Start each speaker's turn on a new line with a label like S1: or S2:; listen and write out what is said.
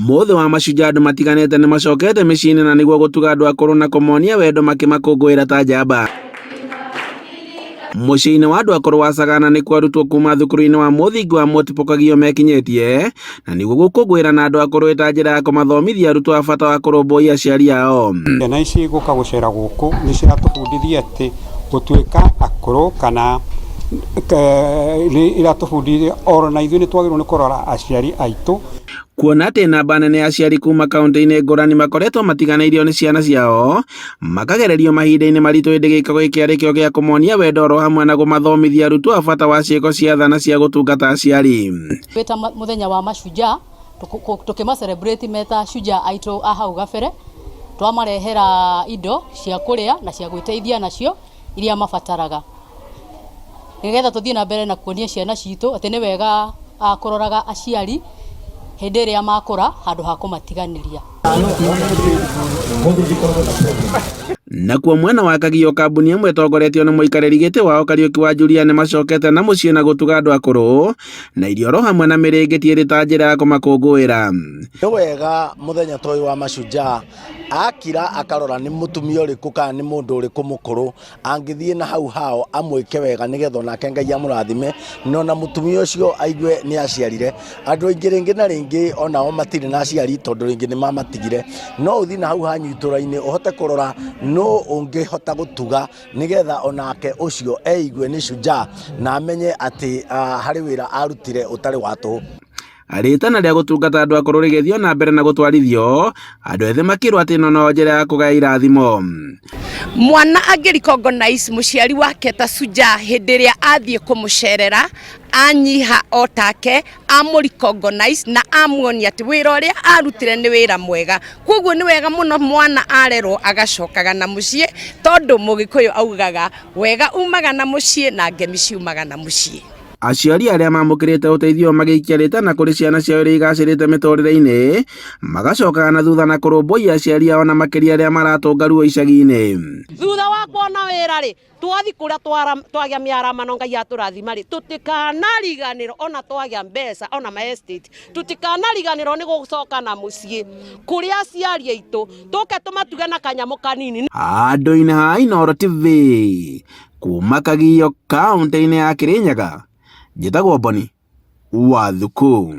S1: Mũthĩ wa mashujaa andũ matiganĩte nĩ macokete mĩciĩ-inĩ na nĩguo gũtuga andũ akũrũ na kũmonia wendo makĩmakũngũĩra ta njamba. Mũciĩ-inĩ wa andũ akũrũ wa Sagana nĩkuo arutwo kuma thukuru-inĩ wa mũthingi wa Multiple Kagio mekinyĩtie na nĩguo gũkũngũĩra na andũ akũrũ ĩta njĩra ya kũmathomithia arutwo a bata wa kũrũmbũiya aciari ao.
S2: Ciana ici gũka gũcera gũkũ nĩ ciratũbundithia atĩ gũtuĩka akũrũ kana nĩ iratũbundithia oro na ithuĩ nĩ twagĩrĩirwo nĩ kũrora aciari aitũ.
S1: Kuona atĩ namba nene ya aciari kuma kaunti-inĩ ngũrani makoretwo matiganĩirio nĩ ciana ciao, makagererio mahinda-inĩ maritũ hĩndĩ gĩko gĩkĩ arĩ kĩo gĩa kũmonia wendo oro hamwe na kũmathomithia arutwo a bata wa ciĩko cia tha na cia gũtungata aciari.
S3: Wĩ ta mũthenya wa mashujaa tũkĩma celebrate me ta shujaa aitũ a hau gabere, twamarehera indo cia kũrĩa na cia gwĩteithia nacio iria mabataraga. Nĩgetha tũthiĩ na mbere na kuonia ciana citũ atĩ nĩ wega kũroraga aciari hĩndĩ ĩrĩa makũra handũ ha kũmatiganĩria.
S1: Nakuo mwena wa Kagio kambuni ĩmwe ĩtongoretio nĩ mũikarĩri gĩtĩ wao Kariũki wa Julia nĩ macokete na mũciĩ na gũtuga andũ akũrũ na irio oro hamwe na mĩrĩngĩti ĩrĩ ta njĩra ya kũmakũngũĩra.
S4: Nĩ wega mũthenya ta ũyũ wa mashujaa akira akarora nĩ mũtumia ũrĩkũ kana nĩ mũndũ ũrĩkũ mũkũrũ angĩthiĩ na hau hao amwĩke wega nĩgetha onake Ngai amũrathime na ona mũtumia ũcio aigue nĩ aciarire. Andũ aingĩ rĩngĩ na rĩngĩ onao matirĩ na aciari tondũ rĩngĩ nĩ mamatigire. No ũthiĩ na hau hanyu itũra-inĩ ũhote kũrora nũ ũngĩhota gũtuga nĩgetha onake ũcio eigue nĩ shujaa na amenye atĩ harĩ wĩra arutire ũtarĩ wa tũhũ.
S1: Rĩtana rĩa gũtungata andũ akũrũ rĩgĩthiĩ o na mbere na gũtwarithio, andũ ethĩ makĩrwo atĩ ĩno no njĩra ya kũgaya irathimo.
S5: Mwana angĩ recognize mũciari wake ta shujaa hĩndĩ ĩrĩa athiĩ kũmũcerera, anyiha o take, amũ recognize na amuonia atĩ wĩra ũrĩa arutire nĩ wĩra mwega. Koguo nĩ wega mũno mwana arerwo agacokaga na mũciĩ, tondũ mũgĩkũyũ augaga wega umaga na mũciĩ na ngemi ciumaga na mũciĩ.
S1: Aciari arĩa mamũkĩrĩte ũteithio magĩikia rĩtana kũrĩ ciana ciao iria igacĩrĩte mĩtũrĩre-inĩ, magacokaga na thutha na kũrũmbũiya aciari ao na makĩria arĩa maratũnga ruo icagi-inĩ.
S6: Thutha wa kuona wĩra rĩ, twathi kũrĩa twagĩa mĩaramano Ngai atũrathima rĩ, tũtikanariganĩrwo ona twagĩa mbeca ona ma estate, tũtikanariganĩrwo nĩ gũcoka na mũciĩ kũrĩ aciari aitũ, tũke tũmatuge na kanyamũ kanini.
S1: Handũ-inĩ ha Inooro TV, Kuma Kagio kaunti-inĩ ya Kirinyaga, njĩtagwo Boni wa Thuku.